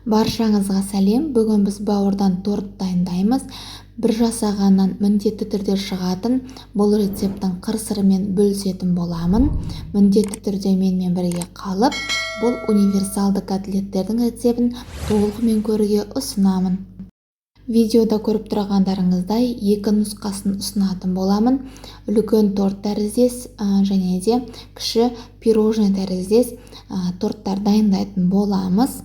Баршаңызға сәлем. Бүгін біз бауырдан торт дайындаймыз. Бір жасағаннан міндетті түрде шығатын бұл рецепттің қыр-сырымен бөлісетін боламын. Міндетті түрде менімен бірге қалып, бұл универсалды котлеттердің рецептін толығымен көруге ұсынамын. Видеода көріп тұрғандарыңыздай, екі нұсқасын ұсынатын боламын. Үлкен торт тәріздес және де кіші пирожный тәріздес торттар дайындайтын боламыз.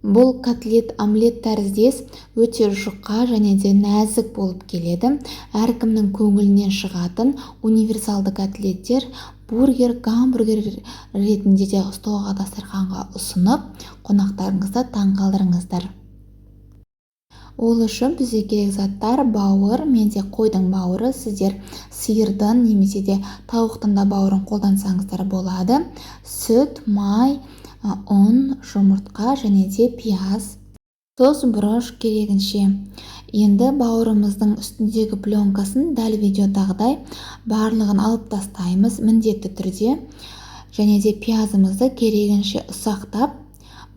Бұл котлет омлет тәріздес өте жұқа және де нәзік болып келеді. Әркімнің көңілінен шығатын универсалды котлеттер бургер, гамбургер ретінде де столға, дастарханға ұсынып, қонақтарыңызды таңғалдырыңыздар. Ол үшін бізге керек заттар: бауыр, менде қойдың бауыры, сіздер сиырдың немесе де тауықтың да бауырын қолдансаңыздар болады. Сүт, май, ұн, жұмыртқа және де пияз, тұз, бұрыш керегінше. Енді бауырымыздың үстіндегі пленкасын дәл видеодағыдай барлығын алып тастаймыз міндетті түрде. Және де пиязымызды керегінше ұсақтап,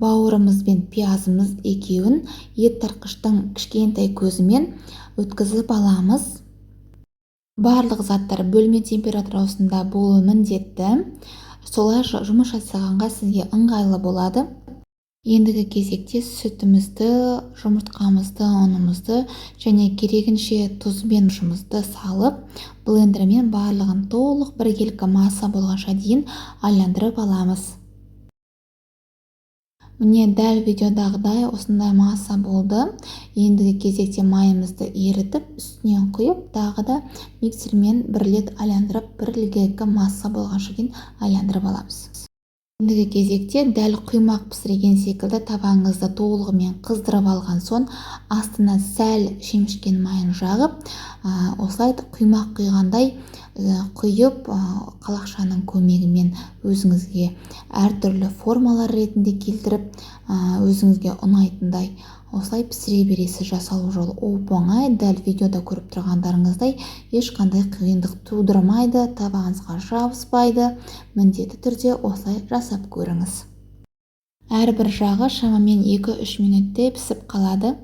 бауырымыз бен пиязымыз екеуін ет тартқыштың кішкентай көзімен өткізіп аламыз. Барлық заттар бөлме температурасында болуы міндетті. Солай жұмыс жасағанға сізге ыңғайлы болады. Ендігі кезекте сүтімізді, жұмыртқамызды, ұнымызды және керегінше тұз бен бұрышымызды салып, блендермен барлығын толық біркелкі масса болғанша дейін айландырып аламыз. Міне, дәл видеодағыдай осындай масса болды. Ендігі кезекте майымызды ерітіп, үстінен құйып, тағы да миксермен бір рет айландырып, біркелкі масса болғанша дейін айландырып аламыз. Ендігі кезекте дәл құймақ пісірген секілді табаңызды толығымен қыздырып алған соң, астына сәл шемішкенің майын жағып, осылай құймақ құйғандай құйып, қалақшаның көмегімен өзіңізге әртүрлі формалар ретінде келтіріп, өзіңізге ұнайтындай осылай пісіре бересіз. Жасалу жолы оп-оңай, дәл видеода көріп тұрғандарыңыздай ешқандай қиындық тудырмайды, табаңызға жабыспайды. Міндетті түрде осылай жасап көріңіз. Әрбір жағы шамамен 2-3 минутте пісіп қалады.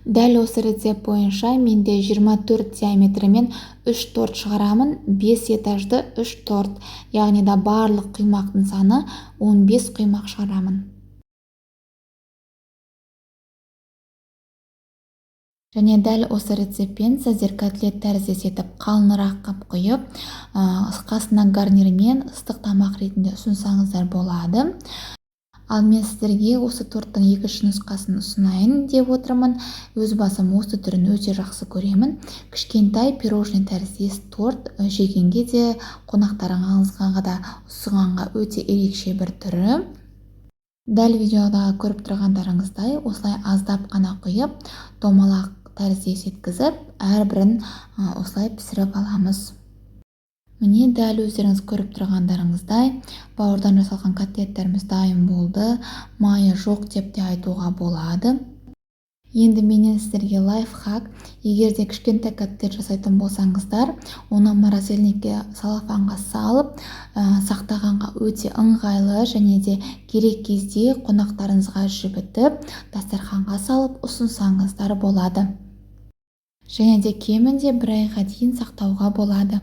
Дәл осы рецепт бойынша менде 24 диаметрімен 3 торт шығарамын, 5 этажды 3 торт, яғни да барлық құймақтың саны 15 құймақ шығарамын. Және дәл осы рецептпен сіздер котлет тәріздес етіп қалыңырақ қып құйып, қасына гарнирмен ыстық тамақ ретінде ұсынсаңыздар болады. Ал мен сіздерге осы торттың екінші нұсқасын ұсынайын деп отырмын. Өз басым осы түрін өте жақсы көремін. Кішкентай пирожный тәріздес торт жегенге де, қонақтарыңызға да ұсынғанға өте ерекше бір түрі. Дәл видеода көріп тұрғандарыңыздай осылай аздап қана құйып, домалақ тәріздес еткізіп, әрбірін осылай пісіріп аламыз. Міне, дәл өздеріңіз көріп тұрғандарыңыздай бауырдан жасалған котлеттеріміз дайын болды. Майы жоқ деп те айтуға болады. Енді менен сіздерге лайфхак: егер де кішкентай котлет жасайтын болсаңыздар, оны морозильникке, целлофанға салып сақтағанға өте ыңғайлы және де керек кезде қонақтарыңызға жібітіп, дастарханға салып ұсынсаңыздар болады. Және де кемінде бір айға дейін сақтауға болады.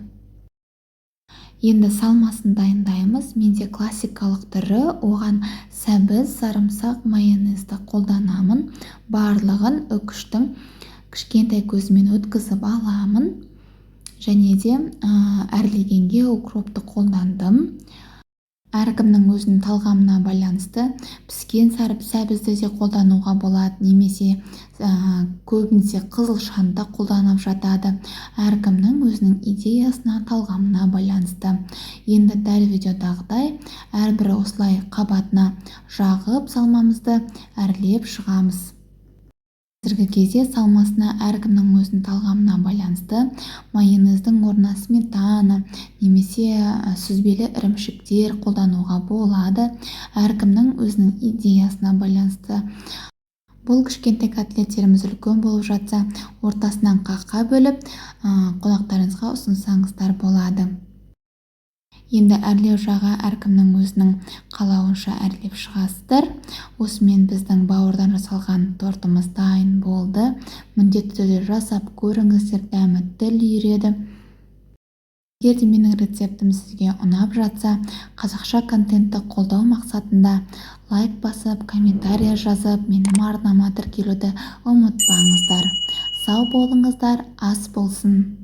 Енді салмасын дайындаймыз. Менде классикалық түрі, оған сәбіз, сарымсақ, майонезді қолданамын. Барлығын үкіштің кішкентай көзімен өткізіп аламын. Және де әрлегенге укропты қолдандым. Әркімнің өзінің талғамына байланысты піскен сәбізді де қолдануға болады, немесе көбінесе қызылшаны да қолданып жатады. Әркімнің өзінің идеясына, талғамына байланысты. Енді дәл видеодағыдай әрбір осылай қабатына жағып, салмамызды әрлеп шығамыз. Қазіргі кезде салмасына әркімнің өзінің талғамына байланысты майонездің орнына сметана немесе сүзбелі ірімшіктер қолдануға болады. Әркімнің өзінің идеясына байланысты. Бұл кішкентай котлеттеріміз үлкен болып жатса, ортасынан қаққа бөліп, қонақтарыңызға ұсынсаңыздар болады. Енді әрлеу жағы әркімнің өзінің қалауынша әрлеп шығасыздар. Осымен біздің бауырдан жасалған тортымыз дайын болды. Міндетті түрде жасап көріңіздер, дәмі тіл үйіреді. Егер де менің рецептім сізге ұнап жатса, қазақша контентті қолдау мақсатында лайк басып, комментарий жазып, менің арнама тіркелуді ұмытпаңыздар. Сау болыңыздар, ас болсын!